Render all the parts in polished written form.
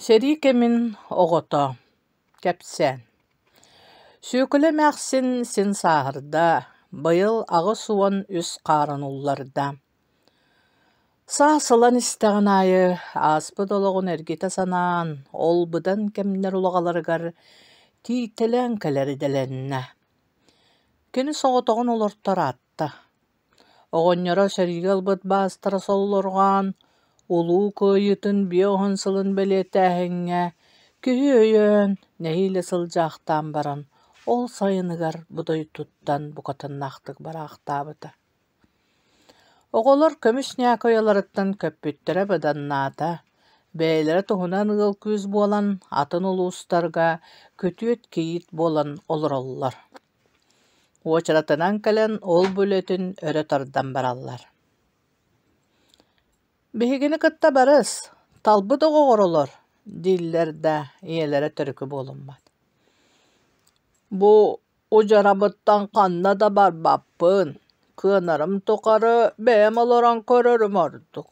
Сэрии кэмин оҕото Кэпсээн Сүөкүлэ эмээхсин син сааһырда, быйыл 83 хаарын улларда. Саас ылан истэҕин аайы ааспыт олоҕун эргитэ санаан, ол быдан кэмнэр улаҕаларыгар тиийтэлээн кэлэр идэлэннэ. Кини соҕотоҕун олорто ыраатта. Оҕонньоро сэриигэ ылбыт баастара соллорҕоон, Улуу Кыайыытын 50 сылын бэлиэтээһиҥҥэ киһи өйөөн, нэһиилэ сылдьаахтаан баран, ол сайыныгар бу дойдуттан букатыннаахтык бараахтаабыта. Оҕолор көмүс ньээкэ уйаларыттан көппүттэрэ быданнаата, бэйэлэрэ туһунан ыал-күүс буолан, атын улуустарга күтүөт-кийиит буолан олороллор. Уочаратынан кэлэн ол-бу үлэтин өрө тардан бараллар. «Биһигини кытта барыс, талбыт оҕоҕор олор» дииллэр да, ийэлэрэ төрүкү буолуммат. «Бу удьарабыттан ханна да барбаппын, кыанарым тухары бэйэм олорон көрөрүм ордук.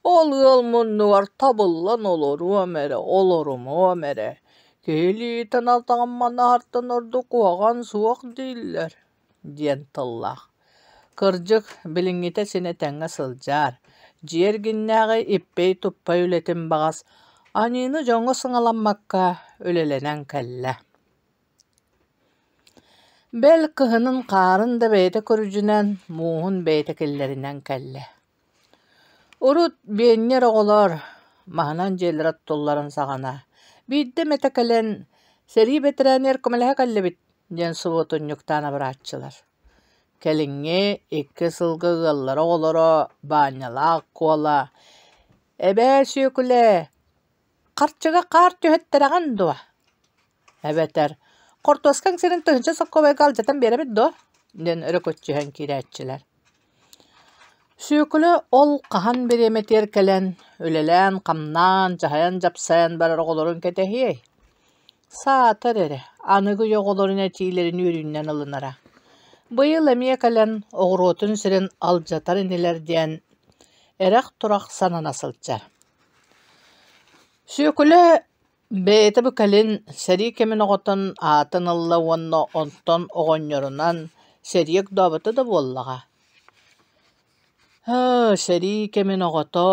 Ол ыал муннугар табыллан олоруом эрэ, олорумуом эрэ, киһи илиитин атаҕын манаһартан ордук куһаҕан суох дииллэр» диэн тыллаах. Кырдьык, билиҥҥитэ син этэҥҥэ сылдьаар, дьиэ эргиннээҕи иппэй-туппай үлэтин баҕас аньыыны дьоҥҥо сыҥаламмакка үлэлэнэн кэллэ. Бэл, кыһынын хаарын да бэйэтэ күрдьүнэн, мууһун бэйэтэ киллэринэн кэллэ. Урут биэнньэр оҕолор маһынан дьиэлэрэ оттулларын саҕана биирдэ эмэтэ кэлэн «Сэрии бэтэрээнигэр көмөлөһө кэллибит» диэн субуотунньуктаан абырааччылар. Кэлиҥҥи икки сылга ыаллара оҕолоро Баанньалаах Куола «Эбээ Сүөкүлэ, харчыга хаар түһэттэрэҕин дуо?» Эбэтэр «Хортуоскаҥ сирин тыһыынча сокуобайга алдьатан биэрэбит дуо?» диэн өрөкөччүһэн киирээччилэр. Сүөкүлэ ол хаһан бириэмэтигэр кэлэн, үлэлээн-хамнаан, дьаһайан-дьапсайан барар оҕолорун кэтэһиэй? Саатар эрэ, аныгы үйэ оҕолорун этиилэрин үөрүүнэн ылынара. Быйыл эмиэ кэлэн оҕуруотун сирин алдьатар инилэр диэн эрэх-турах санана сылдьар. Сүөкүлэ Бэйэтэ бу кэлин сэрии кэмин оҕотун аатын ылла уонна онтон оҕонньорунан сэрии огдообото да буоллаҕа. Һыы, сэрии кэмин оҕото.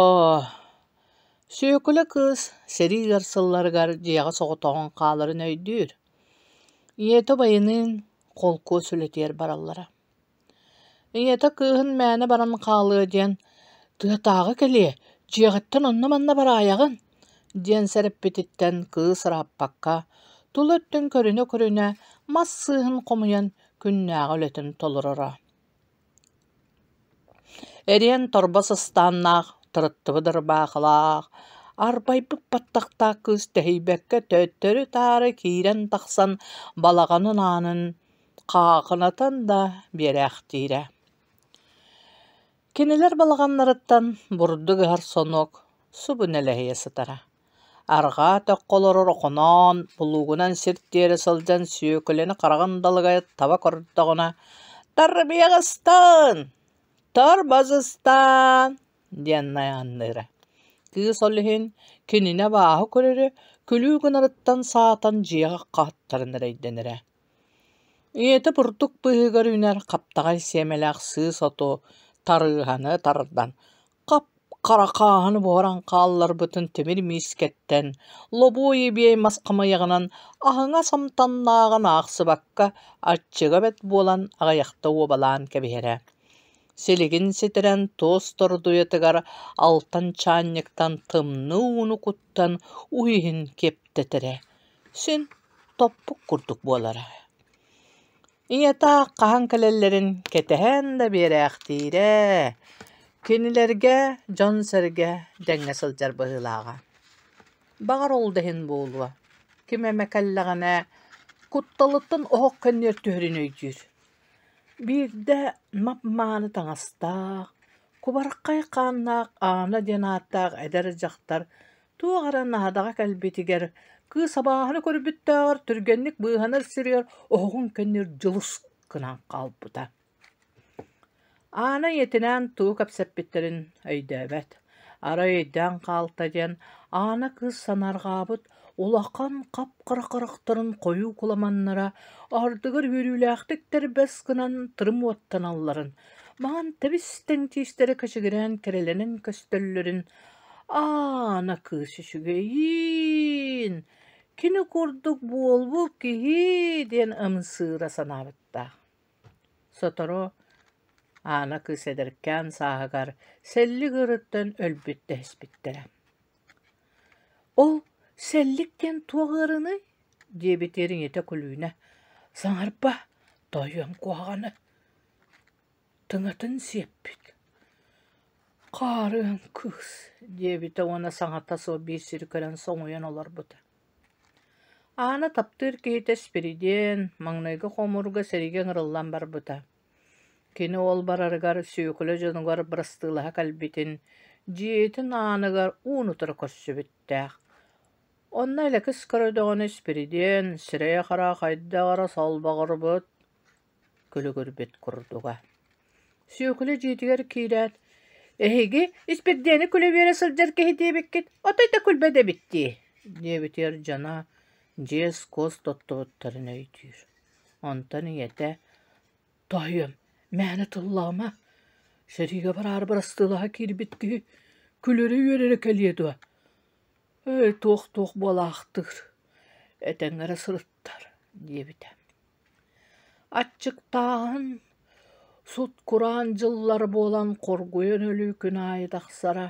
Сүөкүлэ кыыс сэрии ыар сылларыгар дьиэҕэ соҕотоҕун хааларын өйдүүр. Ийэтэ убайыныын холкуос үлэтигэр бараллара. Ийэтэ кыыһын мээнэ баран хаалыа диэн «Тыатааҕы кэлиэ, дьиэҕиттэн онно-манна бараайаҕын» диэн сэрэппититтэн кыыс ырааппакка, тула өттүн көрүнэ-көрүнэ мас сыыһын хомуйан күннээҕи үлэтин толороро. Эриэн торбос ыстааннаах, тырыттыбыт ырбаахылаах, арбайбыт баттахтаах кыыс тэһийбэккэ төттөрү-таары киирэн-тахсан балаҕанын аанын хаахынатан да биэрээхтиирэ. Кинилэр балаҕаннарыттан бурдук ыһар сонуок субу нэлэһийэ сытара. Арҕаа өтөххө олорор Охоноон булуугунан сир тиэрэ сылдьан Сүөкүлэни хараҕын далыгай таба көрдөҕүнэ «Тарбыйаҕыстан! Торбозустаан!» диэн найаанныыра. Кыыс ол иһин кинини абааһы көрөрө, күлүү гынарыттан саатан дьиэҕэ хааттаран эрэйдэнэрэ. Ийэтэ бурдук быыһыгар үүнэр хаптаҕай сиэмэлээх сыыс оту тарыыһаны тардан, хап-хара хааһыны буһаран хаалларбытын тимир миискэттэн лобуой эбиэй мас хамыйаҕынан аһыҥас амтаннааҕын аахсыбакка аччыга бэрт буолан аҕыйахта уобалаан кэбиһэрэ. Силигин ситэрэн туос тордуйатыгар алтан чаанньыктан тымныы ууну куттан уй иһин киэптэтэрэ. Син топпук курдук буолара. Ийэтэ хаһан кэлэллэрин кэтэһэн да биэрээхтиирэ. Кинилэргэ дьон-сэргэ дэҥҥэ сылдьар быһыылааҕа. Баҕар ол да иһин буолуо, ким эмэ кэллэҕинэ кутталыттан оһох кэннигэр түһэрин өйдүүр. Биирдэ мап-мааны таҥастаах, кубархай хааннаах Аана диэн ааттаах эдэр дьахтар Туох эрэ наадаҕа кэлбитигэр, кыыс абааһыны көрбүттээҕэр түргэнник быыһанар сиригэр оһоҕун кэннигэр дьылыс гынан хаалбыта. Аана ийэтинээн тугу кэпсэппиттэрин өйдөөбөт. Арай өйдөөн хаалта диэн Аана кыыс санаарҕаабыт улахан хап-хара харахтарын хойуу куламаннара ардыгар үөрүүлээхтик тэрбэс гынан тырым уоттаналларын, маҥан тэбис-тэҥ тиистэрэ кэчигирээн кэрэлэнэн көстөллөрүн Аана кыыс үчүгэйиин, кини курдук буолбут киһи диэн ымсыыра санаабыттаах. Сотору Аана кыыс эдэркээн сааһыгар сэллик ыарыттан өлбүт дэһиспиттэрэ. «Ол сэллик диэн туох ыарыный?» диэбитигэр ийэтэ Күлүүнэ: «Саҥарба, тоойуом куһаҕаны, тыҥатын сиэппит, хаарыан кыыс» диэбитэ уонна саҥата суох биир сири көрөн соҥуйан олорбута. Аана таптыыр киһитэ Спиридиэн маҥнайгы хомуурга сэриигэ ыҥырыллан барбыта. Кини ол барарыгар Сүөкүлэ дьонугар бырастыылаһа кэлбитин, дьиэтин ааныгар уун-утары көрсүбүттээх. Онно элэкис көрдөҕүнэ Спиридиэн сирэйэ-хараҕа хайдах эрэ салбаҕырбыт, күлүгүрбүт курдуга. Сүөкүлэ дьиэтигэр киирээт, «Эһиги Испирдиэни күлэ үөрэ сылдьар киһи диэбиккит, отой да күлбэт эбит дии» диэбитигэр дьоно дьиэс-куос туттубуттарын өйдүүр. Онтон ийэтэ «Тоойуом, мээнэ тыллаама, сэриигэ бараары бырастыылаһа киирбит киһи күлэрэ-үөрэрэ кэлиэ дуо? Эй, туох-туох буолаахтыыр, этэҥҥэ эрэ сырыттар» диэбитэ. Аччыктааһын, сут-кураан дьыллар буолан хоргуйан өлүү күн аайы тахсара.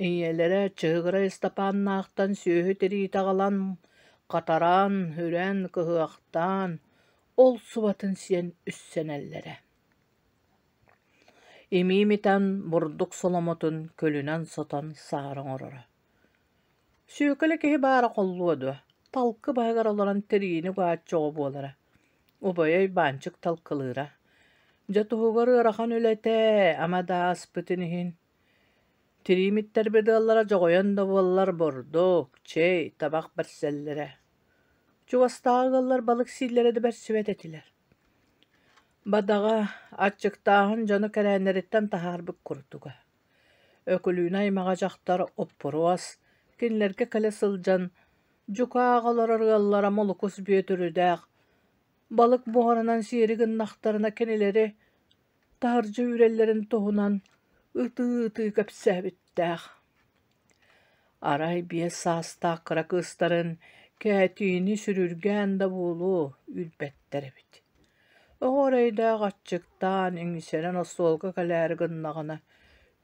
Ийэлэрэ Чыһыгырай Ыстапааннаахтан сүөһү тириитэ аҕалан, хатаран, үрэн, кыһыахтаан, ол субатын сиэн үссэнэллэрэ. Имии имитэн бурдук соломотун күлүнэн сотон саара оҥороро. Сүөкүлэ киһи баара холлуо дуо, талкы баһыгар олорон тириини угааччы оҕо буолара, убайа Уйбаанчык талкылыыра. Дьэ туһугар ыарахан үлэтэ, ама да ааспытын иһин. Тирии имиттэрбит ыаллара дьоҕойон да буоллар бурдук, чэй, табах бэрсэллэрэ. Чугастааҕы ыаллар балык сииллэрэ да бэрсибэт этилэр. Бадаҕа, аччыктааһын дьону кэрээннэриттэн таһаарбыт курдуга. Өкүлүүнэ аймаҕа дьахтар Оппуруос кинилэргэ кэлэ сылдьан, дьукаах олорор ыаллара Молукус Бүөтүрүдээх балык буһарынан сиэри гыннахтарына кинилэри таһырдьа үүрэллэрин туһунан ытыы-ытыы кэпсээбиттээх. Арай 5 саастаах кыра кыыстарын Кээтиини сүрүргээн да буолуо үүрбэттэр эбит. Оҕо эрэйдээх аччыктаан, иҥсэрэн остуолга кэлээри гыннаҕына,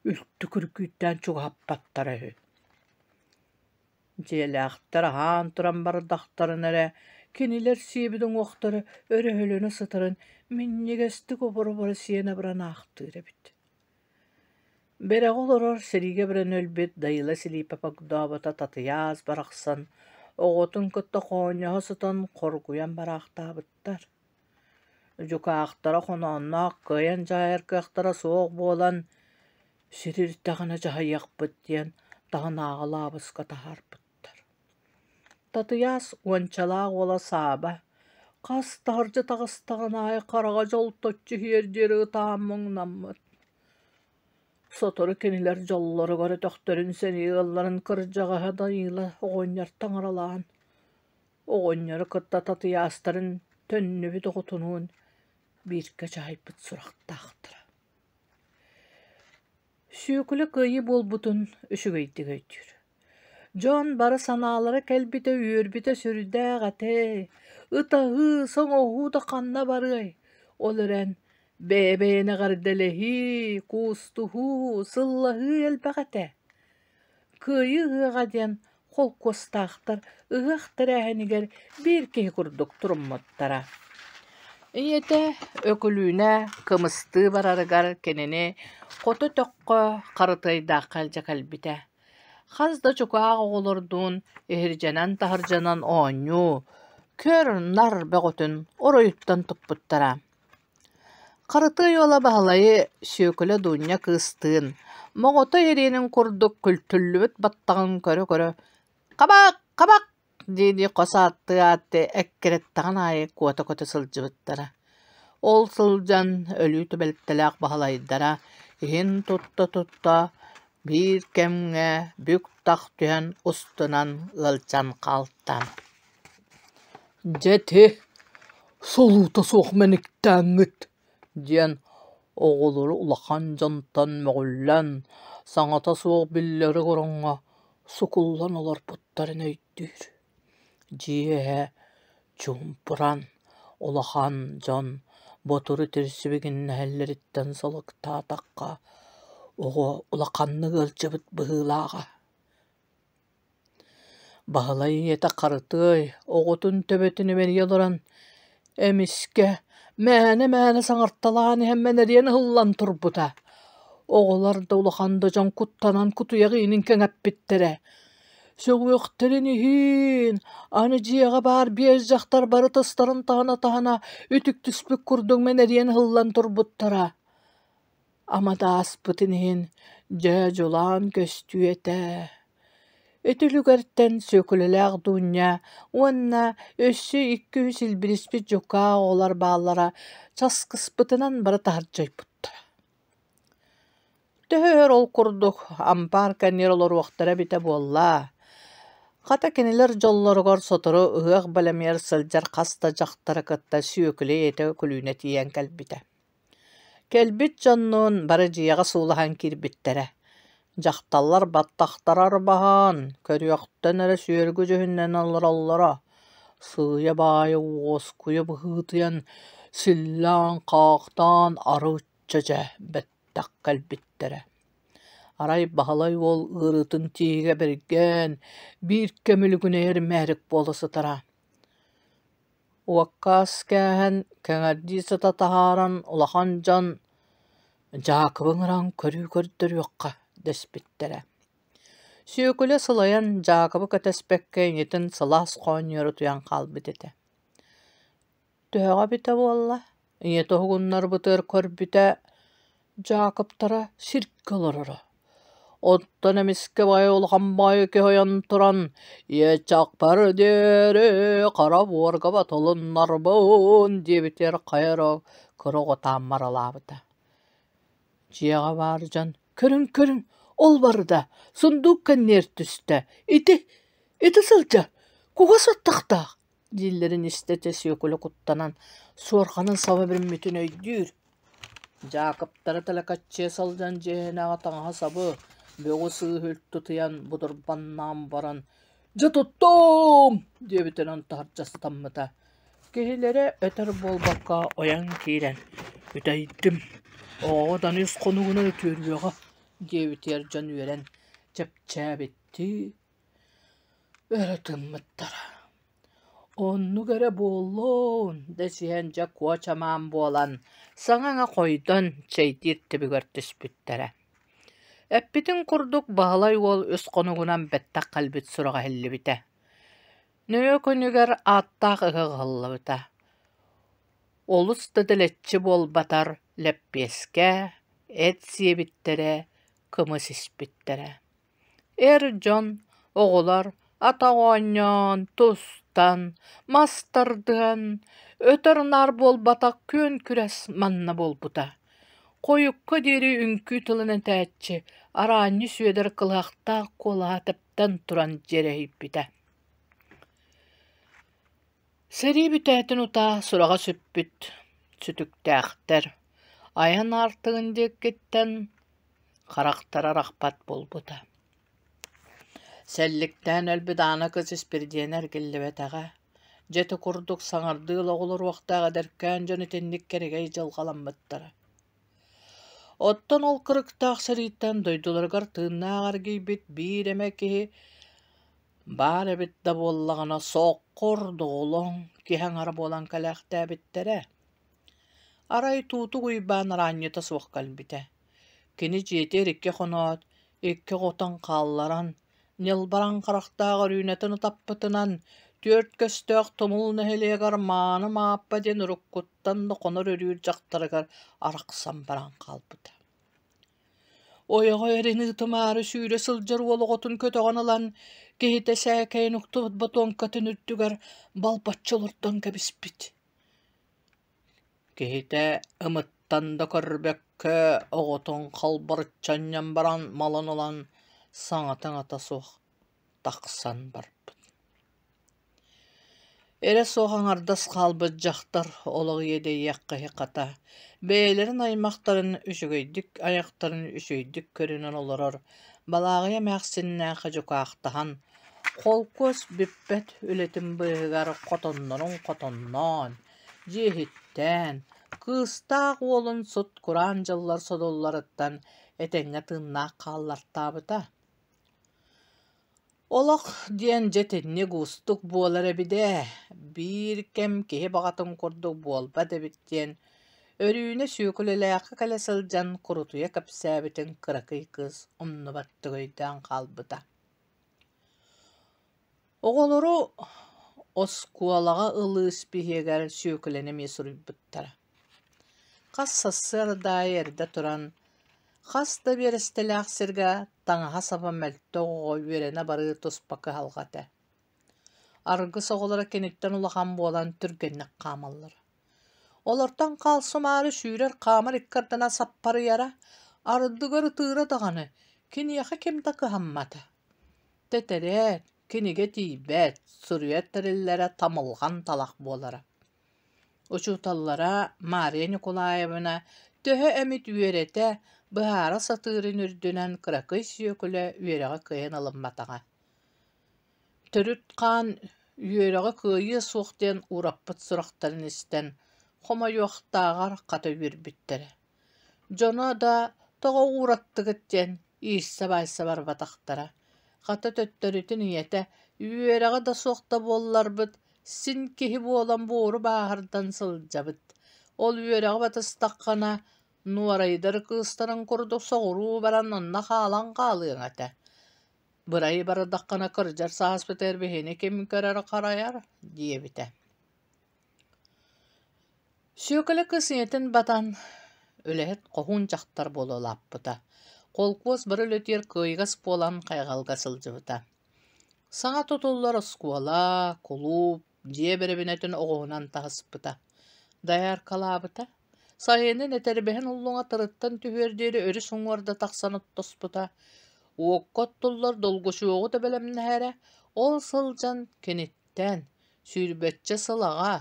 үлтү күргүйдээн чугаһаппаттара үһү. Дьиэлээхтэр аһаан туран бардахтарына эрэ, кинилэр сиэбит уҥуохтара өрөһөлөнө сытарын минньигэстик оборо-оборо сиэн абыранаахтыыр эбит. Бэрэҕэ олорор сэриигэ баран өлбүт Дайыла Силиипэп огдообото Татыйаас барахсан оҕотун кытта хоонньоһо сытан хоргуйан бараахтаабыттар. Дьукаахтара хоноонноох кыайан дьаһайар кыахтара суох буолан, сир ирдэҕинэ дьаһайыахпыт диэн таһынааҕы лаабыска таһаарбыттар. Татыйаас уончалаах уола Сааба хас таһырдьа таҕыстаҕын аайы хараҕа дьолточчу иһиэр диэри ытаан муҥнаммыт. Сотору кинилэр дьоллоругар өтөхтөрүн сэнии ыалларын кырдьаҕаһа Данила оҕонньор таҥаралаан, оҕонньору кытта Татыйаастарын төннүбүт оҕотунуун бииргэ дьаһайбыт сурахтаахтара. Сүөкүлэ кыайыы буолбутун үчүгэйдик өйдүүр. Дьон бары санаалара кэлбитэ үөрбүтэ сүрдээх этэ, ытаһыы, соҥоһуу да ханна барыай, ол эрэн бэйэ-бэйэни эҕэрдэлэһии, куустуһуу, сыллаһыы элбэх этэ. Кыайыы ыһыаҕа диэн холкуостаахтар ыһыах тэрээһинигэр биир киһи курдук туруммуттара. Ийэтэ Өкүлүүнэ кымыстыы барарыгар кинини хоту өтөххө Харытыайдаахха илдьэ кэлбитэ. Хас да чукаах оҕолордуун иһирдьэнэн-таһырдьанан оонньуу, көр-нар бөҕөтүн оройуттан туппуттара. Харытыай уола Баһылайы Сүөкүлэ Дуунньа кыыстыын моҕотой эриэнин курдук күлтүллүбүт баттаҕын көрө-көрө «Хабах! Хабах!» дии-дии хос ааттыы-ааттыы эккирэттэҕин аайы куота көтө сылдьыбыттара. Ол сылдьан өлүү түбэлтэлээх Баһылайдара иһин тутта-тутта Биир кэмҥэ бүк-тах түһэн устунан ыалдьан хаалта. Дьэ ити солуута суох мэниктээҥҥит диэн оҕолору улахан дьонтон мөҕүллэн, саҥата суох биллэрик ороҥҥо сукуллан олорбуттарын өйдүүр. Дьиэ иһэ чуумпуран, улахан дьон ботуру сибигинэһэллэриттэн сылыктаатахха, оҕо улаханнык ыалдьыбыт быһыылааҕа. Баһылай ийэтэ Харытыай оҕотун төбөтүн имэрийэ олорон, эмискэ мээнэ-мээнэ саҥарталаан иһэн мэнэрийэн ыһыллан турбута. Оҕолор да улахан да дьон куттанан кутуйах иинин кэҥэппиттэрэ. Сөҕүөхтэрин иһин, аны дьиэҕэ баар биэс дьахтар бары тыстарын таһына-таһына үтүктүспүт курдук мэнэрийэн ыһыллан турбуттара. Ама да ааспытын иһин, дьэ дьулаан көстүү этэ. Ити үлүгэртэн Сүөкүлэлээх Дуунньа уонна өссө икки-үс илбириспит дьукаах оҕолор бааллара часкыспытынан бары таһырдьа ойбуттара. Төһө өр ол курдук ампаар кэннигэр олоруохтара эбитэ буолла, хата кинилэр дьоллоругар сотору ыһыах бэлэмигэр сылдьар хас да дьахтары кытта Сүөкүлэ ийэтэ Өкүлүүнэ тиийэн кэлбитэ. Кэлбит дьоннуун бары дьиэҕэ суулаһан киирбиттэрэ. Дьахталлар баттахтара арбаһан, көрүөхтэн эрэ сүөргү дьүһүннэнэн олороллоро. Сыыйа-баайа уоскуйа быһыытыйан, силлээн-хаахтаан арыычча дьэ бэттэх кэлбиттэрэ. Арай Баһылай уол ыарыытын тииһигэ бэргээн, биир кэм үлүгүнэйэр мээрик буола сытара. Уокка ас кээһэн, кэҥэрдии сыта таһааран улахан дьон «Дьаакыбы ыҥыран көрүү көрдөрүөххэ» дэспиттэрэ. Сүөкүлэ сылайан Дьаакыбы кэтэспэккэ ийэтин сылаас хоонньугар утуйан хаалбыт этэ. Төһөҕө эбитэ буолла, ийэтэ уһугуннарбытыгар көрбүтэ, Дьаакыптара сиргэ олороро. Оттон эмискэ баайа улахан баайы киһи ойон туран «Иэчэхпэр диэри хара буорга батылыннарбын» диэбитигэр хайа эрэ кыра оҕо тааммаралаабыта. Дьиэҕэ баар дьон «Көрүҥ-көрүҥ, ол барда, сундуук кэннигэр түстэ, ити, ити сылдьар, кугас аттахтаах» дииллэрин истэ-истэ Сүөкүлэ куттанан, суорҕанын саба бүрүммүтүн өйдүүр. Дьаакыптара тэлэкэччийэ сылдьан дьиэһинэҕэ таҥаһы-сабы, бөҕү-сыыһы үлтү ытыйан будурбаннаан баран «Дьэ туттум!» диэбитинэн таһырдьа ыстаммыта. Киһилэрэ өтөр буолбакка ойон киирэн «Үтэйдим, оҕоҕут аны үс хонугунан үтүөрүөҕэ» диэбитигэр дьон үөрэн чэпчээбиттии өрө тыыммыттара. Оннук эрэ буоллун дэсиһэн дьэ куочамаан буолан, саҥа-иҥэ хойдон чэйдиир түбүгэр түспүттэрэ. Эппитин курдук Баһылай уол үс хонугунан бэттэх кэлбит сураҕа иһиллибитэ. Нөҥүө күнүгэр ааттаах ыһыах ыһыллыбыта. Олус да дэлэччи буолбатар лэппиэскэ, эт сиэбиттэрэ, кымыс испиттэрэ. Эр дьон, оҕолор атах оонньоон, тустан, мас тардыһан, өтөр-наар буолбатах күөн күрэс манна буолбута. Хойукка диэри үҥкүү тылын этээччи Араанньы Сүөдэр кылыһахтаах куолаһа тэптэн туран дьиэрэһийбитэ. Сэрии бүтээтин утаа сураҕа сүппүт сүтүктээхтэр айан аартыгын диэкиттэн харахтара арахпат буолбута. Сэлликтээн өлбүт Аана кыыс Испирдиэнэ эргиллибэтэҕэ. Дьэ ити курдук саҥардыы олоҕу олоруохтаах эдэркээн дьон итинник кэрэгэй дьылҕаламмыттара. Оттон ол кырыктаах сэрииттэн дойдуларыгар тыыннаах эргийбит биир эмэ киһи баар эбит да буоллаҕына сооккор, доҕолоҥ, киһи аҥара буолан кэлээхтээбиттэрэ. Арай Туутук Уйбаан араанньыта суох кэлбитэ. Кини дьиэтигэр икки хоноот, икки оҕотун хаалларан, ньылбараҥ харахтаах Өрүүнэтин утаппытынан, түөрт көстөөх Тумул нэһилиэгэр Мааны Мааппа диэн уруккуттан да хонор-өрүүр дьахтарыгар арахсан баран хаалбыта. Ойоҕо эрин ыытымаары сүүрэ сылдьар уол оҕотун көтөҕөн ылан, киһитэ сээкэйин уктубут ботуоҥкатын үрдүгэр балбаччы олордон кэбиспит. Киһитэ ымыттан да көрбөккө Сүөккэ оҕотун халбарыччы анньан баран малын ылан саҥата-саҥата суох тахсан барбыт. Эрэ суох аҥардас хаалбыт дьахтар олох иэдэйиэххэ хата, бэйэлэрин аймахтарын үчүгэйдик айахтарын үчүгэйдик көрүнэн олорор Балааҕыйа эмээхсиннээххэ дьукаахтаһан, холкуос бүппэт үлэтин быыһыгар хотоннорун хотонноон, дьиэһиттээн, кыыстаах уолун сут-кураан дьыллар содулларыттан этэҥҥэ тыыннаах хааллартаабыта. Олох диэн дьэ итинник уустук буолар эбит ээ, биир кэм киһи баҕатын курдук буолбат эбит диэн Өрүүнэ Сүөкүлэлээххэ кэлэ сылдьан курутуйа кэпсээбитин кыракый кыыс умнубаттык өйдөөн хаалбыта. Оҕолору оскуолаҕа ылыы испииһэгэр Сүөкүлэни эмиэ суруйбуттара. Хас сарсыарда аайы эрдэ туран, хас да биэрэстэлээх сиргэ таҥаһа-саба мөлтөх оҕо үөрэнэ барыы туспа кыһалҕа этэ. Аргыс оҕолоро киниттэн улахан буолан түргэнник хаамаллара. Олортон хаалсымаары сүүрэр-хаамар икки ардынан саппарыйара, ардыгар ытыыра даҕаны, киниэхэ ким да кыһаммата. Тэтэрээт, кинигэ тиийбэт, суруйар тэриллэрэ тамылҕан талах буолара. Учууталлара Мария Николаевна төһө эмит үөрэтэ, быһаара сатыырын үрдүнэн кыракый Сүөкүлэ үөрэҕи кыайан ылымматаҕа. Төрүт хаан үөрэҕи кыайыа суох диэн уураппыт сурахтарын истэн, хомойуохтааҕар хата үөрбүттэрэ. Дьоно да тоҕо уураттыгыт диэн иирсэ-баайса барбатахтара. Хата төттөрүтүн ийэтэ үөрэҕэ да суох да буолларбыт, син киһи буолан буору бааһырдан сылдьабыт. Ол үөрэҕи батыстаххына, нуорайдар кыыстарын курдук соҕуруу баран онно хаалан хаалыаҥ этэ. Бырайы бардаххына кырдьар сааспытыгар биһини ким көрөр-харайар диэбитэ. Сүөкүлэ кыыс ийэтин батан, үлэһит хоһуун дьахтар буола улааппыта. Холкуос бары үлэтигэр кыайыгас буолан хайҕалга сылдьыбыта. Саҥа тутуллар оскуола, кулууп, дьиэ бэрэбинэтин оҕуһунан таһыспыта. Дояркалаабыта. Сайынын этэрбэһин уллуҥа тырыттан түһүөр диэри өрүс уҥуор да тахсан оттоспута. Уокка оттуллар долгучуоҕу да бэлэмнэһэрэ. Ол сылдьан киниттэн Сүүрбэччэ сыл аҕа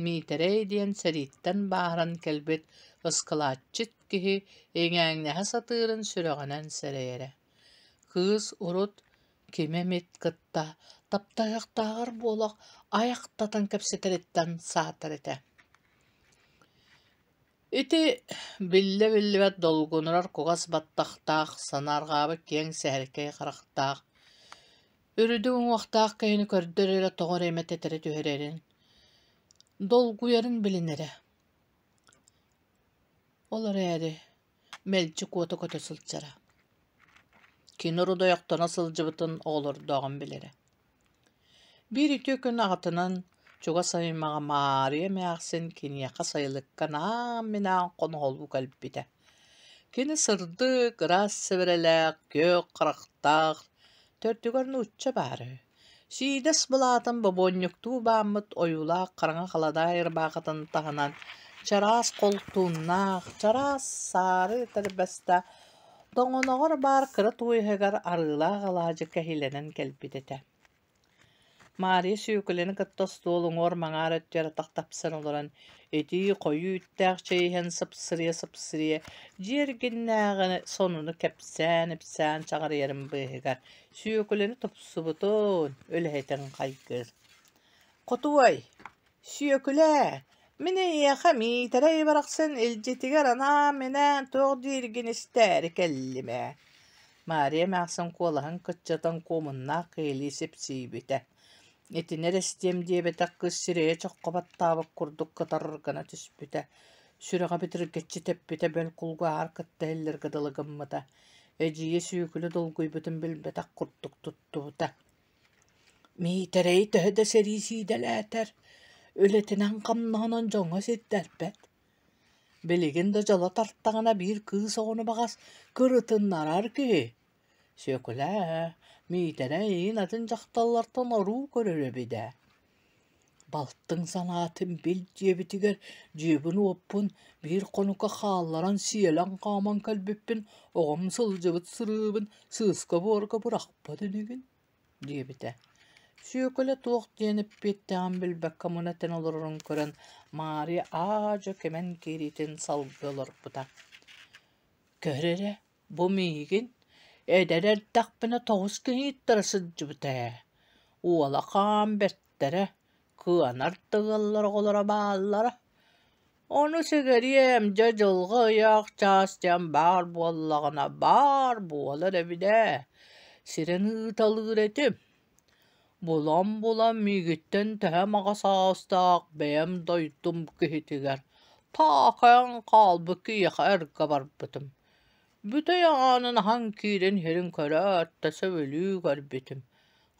Миитэрэй диэн сэрииттэн бааһыран кэлбит ыскылаатчыт киһи иҥээҥнэһэ сатыырын сүрэҕинэн сэрэйэрэ. Кыыс урут кими эмит кытта таптаһыахтааҕар буолах айахтатан кэпсэтэриттэн саатар этэ. Ити биллэ-биллибэт долгунурар кугас баттахтаах, санаарҕаабыт киэҥ сэһэркэй харахтаах, үрдүк уҥуохтаах киһини көрдөр эрэ тоҕо эрэ имэ тэтэрэ түһэрэрин, долгуйарын билинэрэ. Ол эрээри мэлдьи куота көтө сылдьара. Кини урут ойохтоно сылдьыбытын оҕолордооҕун билэрэ. Биир үтүө күн аҕатынан чугас аймаҕа Маарыйа эмээхсин киниэхэ сайылыкка анаан-минээн хоноһолуу кэлбитэ. Кини сырдык, ыраас сэбэрэлээх, күөх харахтаах, төрдүгэр нуучча баара үһү. Сиидэс былаатын бобуонньуктуу бааммыт ойуулаах хараҥа халадаай ырбаахытын таһынан чараас холтууннаах, чараас саары этэрбэстэ тоҥоноҕор баар кыра туойуһугар арыылаах алаадьы кэһиилэнэн кэлбит этэ. Маарыйа Сүөкүлэни кытта остуол уҥуор-маҥаар өттүгэр атах тапсан олорон, итии хойуу үүттээх чэй иһэн сыпсырыйа-сыпсырыйа, дьиэ эргиннээҕи сонуну кэпсээн-ипсээн чаҕарыйарын быыһыгар Сүөкүлэни тупсубутун, үлэһитин хайгыыр. «Хотуой, Сүөкүлээ, мин эйиэхэ Миитэрэй барахсан илдьитигэр анаан-минээн туох дииргин истээри кэллим ээ» Маарыйа эмээхсин куолаһын кыччатан куомуннаах киһилии сипсийбитэ. Итини эрэ истиэм диэбэтэх кыыс сирэйэ чоххо баттаабыт курдук кытарар гына түспүтэ, сүрэҕэ битиргэччи тэппитэ бэл кулгааҕар кытта иһиллэргэ дылы гыммыта. Эдьиийэ Сүөкүлэ долгуйбутун билбэтэх курдук туттубута. Миитэрэй төһө да сэрии сиидэлээтэр, үлэтинэн-хамнаһынан дьоҥҥо сирдэрбэт. Билигин да дьоло тартаҕына биир кыыс оҕону баҕас кырытыннарар киһи. Сүөкүлээ, Миитэрэй эйигин атын дьахталлартан оруу көрөр эбит ээ. Балтыҥ санаатын бил диэбитигэр дьиэбин-уоппун биир хонукка хаалларан сиэлэн хааман кэлбиппин оҕом сылдьыбыт сырыыбын сыыска-буорга бырахпат инигин диэбитэ. Сүөкүлэ туох диэн эппиэттээҕин билбэккэ муна этэн олорорун көрөн Маарыйа аа-дьуо кимэн киириитин салгыы олорбута. Көр эрэ, бу миигин эдэр эрдэхпинэ тоҕус киһи ыыттара сылдьыбыта ээ. Уола хаан бэртэрэ, кыанар да ыаллар оҕолоро бааллара. Ону сэгэриэм, дьэ дьылҕа ыйаах чаас диэн баар буоллаҕына баар буолар эбит ээ, сирин ыыталыыр этим. Булан-булан миигиттэн төһө маҕа саастаах бэйэм дойдум киһитигэр таакайан хаалбыт киһиэхэ эргэ барбытым. Бүтэй аанын аһан киирэн иһэрин көрөөт да сөбүлүү көрбүтүм.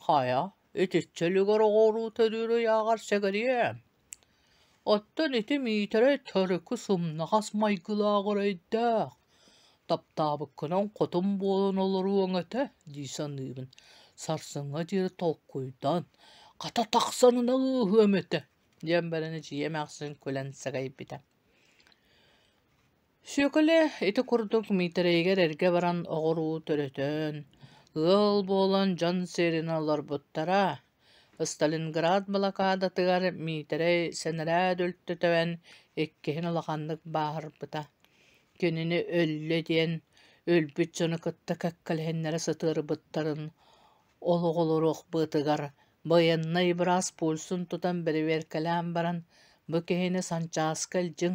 Хайа, итиччэ үлүгэр оҕо-уруу төрүүр ыйааҕар сэгэриэм. Оттон ити Миитэрэй төрүкү сымнаҕас майгылаах эрэйдээх, таптаабыккынан хотун буолан олоруоҥ этэ дии саныыбын, сарсыҥҥа диэри толкуйдан, хата тахсан ыһыам этэ диэн баран эдьиийэ эмээхсин күлэн сэгэйбитэ. Сүөкүлэ ити курдук Миитэрэйигэр эргэ баран оҕо-уруу төрөтөн, ыал буолан дьон сиэринэн олорбуттара. Сталинград блокадатыгар Миитэрэй сэнэрээт үлтү тэбэн иккиһин улаханнык бааһырбыта. Кинини өллө диэн өлбүт дьону кытта кэккэлэһиннэрэ сытыарбыттарын олох олоруох быатыгар байыаннай быраас пульсун тутан бэрэбиэркэлээн баран, бу киһини санчааска илдьиҥ,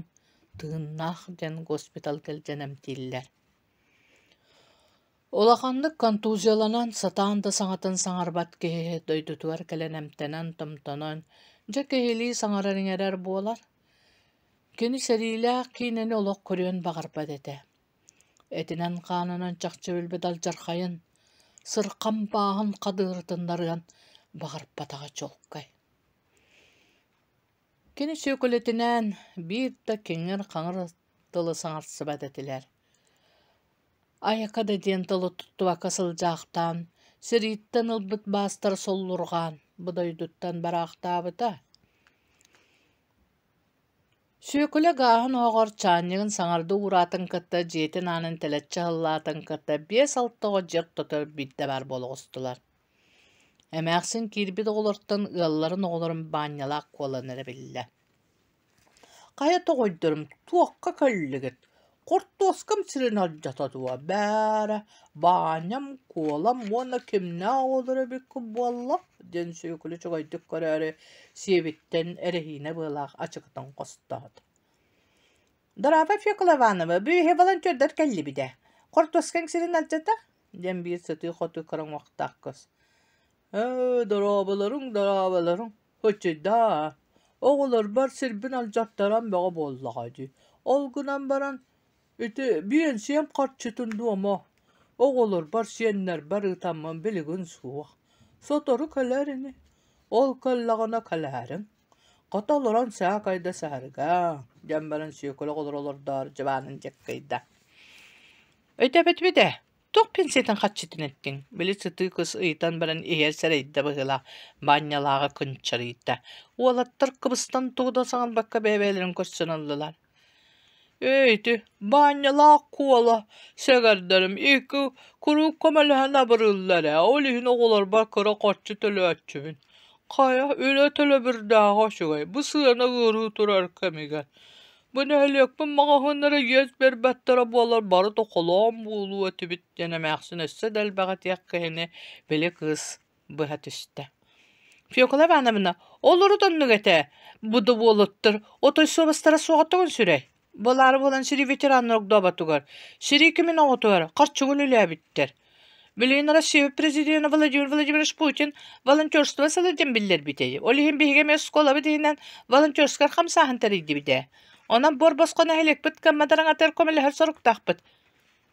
тыыннаах диэн госпиталга илдьэн эмтииллэр. Улаханнык контузияланан, сатаан да саҥатын саҥарбат киһи дойдутугар кэлэн эмтэнэн-томтонон, дьэ киһилии саҥарар-иҥэрэр буолар. Кини сэриилээх киинэни олох көрүөн баҕарбат этэ. Этинэн-хаанынан чахчы билбит алдьархайын, сырхам бааһын хадыырытыннарыан баҕарбатаҕа чуолкай. Кини сүөкүлэтинээн биир да киҥир-хаҥыр тылы саҥарсыбат этилэр. Айака да диэн тылы туттубакка сылдьаахтаан, сэрииттэн ылбыт баастара соллурҕаан, бу дойдуттан бараахтаабыта. Сүөкүлэ гааһын оһоҕор чаанньыгын саҥардыы уураатын кытта дьиэтин аанын тэлэччи аһыллаатын кытта биэс-алта оҕо дьиэ ортото биирдэ баар буола оҕустулар. Эмээхсин киирбит оҕолортон ыалларын оҕолорун Баанньалаах куолан эрэ биллэ. Хайа тоҕойдорум туохха кэллигит? Хортуоскам сирин алдьата дуо, бээрэ, Баанньам, Куолам уонна кимнээх оҕолоро эбиккит буолла? диэн Сүөкүлэ үчүгэйдик көрөөрү сиэбиттэн эрэһиинэ быалаах ачыкытын хостоото. Дорообо, Фекла Иванова, бүөһэ волонтердар кэллибит ээ. Хортуоскаҥ сирин алдьата? диэн биир сытыы-хотуу кыра уҥуохтаах кыыс. Ээ, дорооболоруҥ, дорооболоруҥ, ыччайдаа, оҕолорбор сирбин алдьаттаран бөҕө буоллаҕа дии. Ол гынан баран, ити биэнсийэм харчытын дуома, оҕолорбор, сиэннэрбэр ыытаммын билигин суох. Сотору кэлэр ини, ол кэллэҕинэ кэлээриҥ. Хата олорон саакайда саһарга, диэн баран Сүөкүлэ оҕолоро олордоор дьыбаанын дьэккыйда. Өйдөөбөтүбүт ээ, туох пенсиятын харчытын эттиҥ? Били сытыы кыс ыйытан баран иһэр сэрэйдэ быһыылаах, Баанньалааҕы кынчарыйда. Уолаттар кыбыстан тугу да саҥарбакка бэйэ-бэйэлэрин көрсөн ыллылар. Ээ ити Баанньалаах Куола сэгэрдэрим икки куруук көмөлөһөн абырыыллар ээ, ол иһин оҕолорбор кыра харчы төлөөччүбүн. Хайа, үлэ төлөбүрдээҕэ үчүгэй, бу сыана ыарыы турар кэмигэр. Бу нэһилиэкпин маҕаһыыннара иэс биэрбэттэрэ буоллар бары да холоон буолуо этибит диэн эмээхсин өссө да элбэх этиэх киһини били кыыс быһа түстэ. Фекла Ивановна, ол урут оннук этэ, бу да уолаттар отой суобастара суоҕа тоҕун сүрэй. Буолаары буолан сирии ветераннар огдооботугар, сирии кимин оҕотугар харчыгын үлээбиттэр. Билигин Россия президенэ Владимир Владимирович Путин волонтерство сыла диэн биллэрбитэй. Ол иһин биһиги эмиэ оскуолабыт иһинэн волонтерскай хамсааһын тэрийдибит ээ. Онон буор босхо нэһилиэкпит кыаммат араҥатыгар көмөлөһөр соруктаахпыт.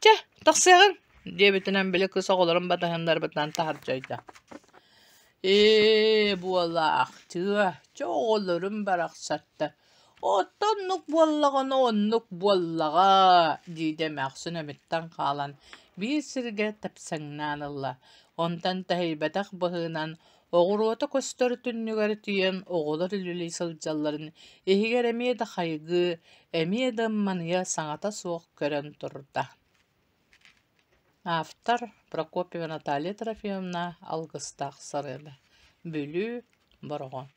Чэ, тахсыаҕыҥ, диэбитинэн били кыыс оҕолорун батыһыннарбытынан таһырдьа ыйда. Ээ, буолаахтыа, чэ оҕолорум барахсаттар, оттон оннук буоллаҕына оннук буоллаҕа, диидэ эмээхсин өмүттэн хаалан биир сиргэ тэпсэҥнээн ылла. Онтон тэһийбэтэх быһыынан оҕуруота көстөр түннүгэр тиийэн оҕолор үлэлии сылдьалларын иһигэр эмиэ да хайгыы, эмиэ да ымманыйа саҥата суох көрөн турда. Автор Прокопьева Наталья Трофимовна Алгыстаах Сарыала. Бүлүү, Бороҕон.